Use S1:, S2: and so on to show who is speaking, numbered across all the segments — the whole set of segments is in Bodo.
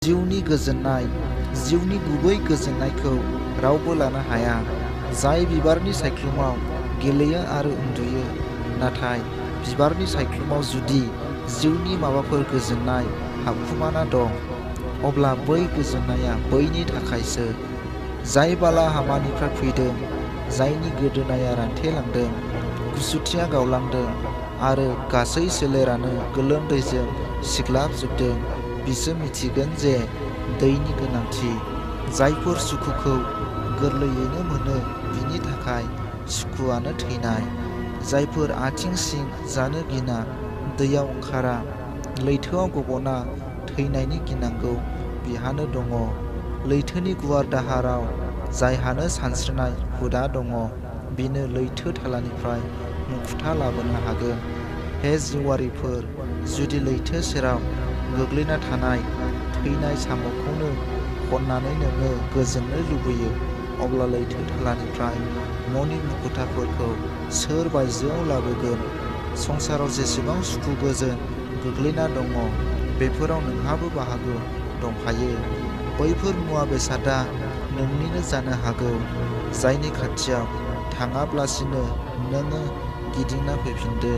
S1: जिउनि गोजोननाय, जिउनि गुबै गोजोननायखौ रावबो लानो हाया। जाय बिबारनि सायख्लुमाव गेलेयो आरो उन्दुयो, नाथाय बिबारनि सायख्लुमाव जुदि जिउनि माबाफोर गोजोननाय हाबखुमाना दं, अब्ला बै गोजोननाया बैनि थाखायसो। जाय बाला हामानिफ्राय फैदों, जायनि गोदोनाया रानथेलांदों, गुसुथिया गावलांदों आरो गासै सोलेरानो गोलोमदैजों सिग्लाबजोबदों, बिसो मिथिगोन जे दैनि गोनांथि। जायफोर सुखुखौ गोरलैयैनो मोनो, बिनि थाखाय सुखुआनो थैनाय। जायफोर आथिं सिं जानो गिना दैयाव ओंखारा, लैथोआव गबना थैनायनि गिनांगौ बिहानो दङ। लैथोनि गुवार दाहाराव जायहानो सानस्रिनाय हुदा दङ, बिनो लैथो थालानिफ्राय मुकुता लाबोनो हागोन। हे जिउआरिफोर, जुदि लैथो सेराव गोग्लैना थानाय थैनाय साम'खौनो खननानै नोङो गोजोननो लुबैयो, अब्ला लैथो थालानिफ्राय मणि मुकुताफोरखौ सोर बायजोआव लाबोगोन? संसाराव जेसेबां सुखु गोजोन गोग्लैना दङ, बेफोराव नोंहाबो बाहागो दंफायो। बैफोर मुवा बेसादा नोंनिनो जानो हागौ, जायनि खाथियाव थाङाब्लासिनो नोङो गिदिंना फैफिनदो।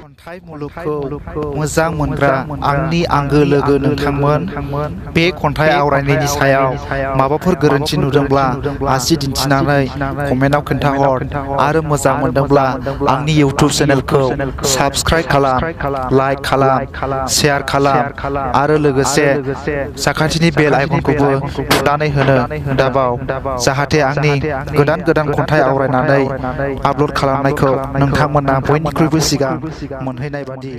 S1: खन्थाइ मुलुगखौ मोजां मोनग्रा आंनि आंगो लोगो नोंथांमोन, बे खन्थाइ आवरायनायनि सायाव माबाफोर गोरोन्थि नुदोंब्ला आसि दिन्थिनानै कमेन्टआव खोन्थाहर आरो मोजां मोनदोंब्ला आंनि इउटिउब चेनेलखौ साबस्क्राइब खालाम, लाइक खालाम, शेयार खालाम आरो लोगोसे साखाथिनि बेल आइकनखौबो थुनानै होनो दाबाव, जाहाथे आंनि गोदान गोदान खन्थाइ आवरायनानै आपल'ड खालामनायखौ नोंथांमोना बयनिख्रुइबो सिगां मोनहैनाय बादि।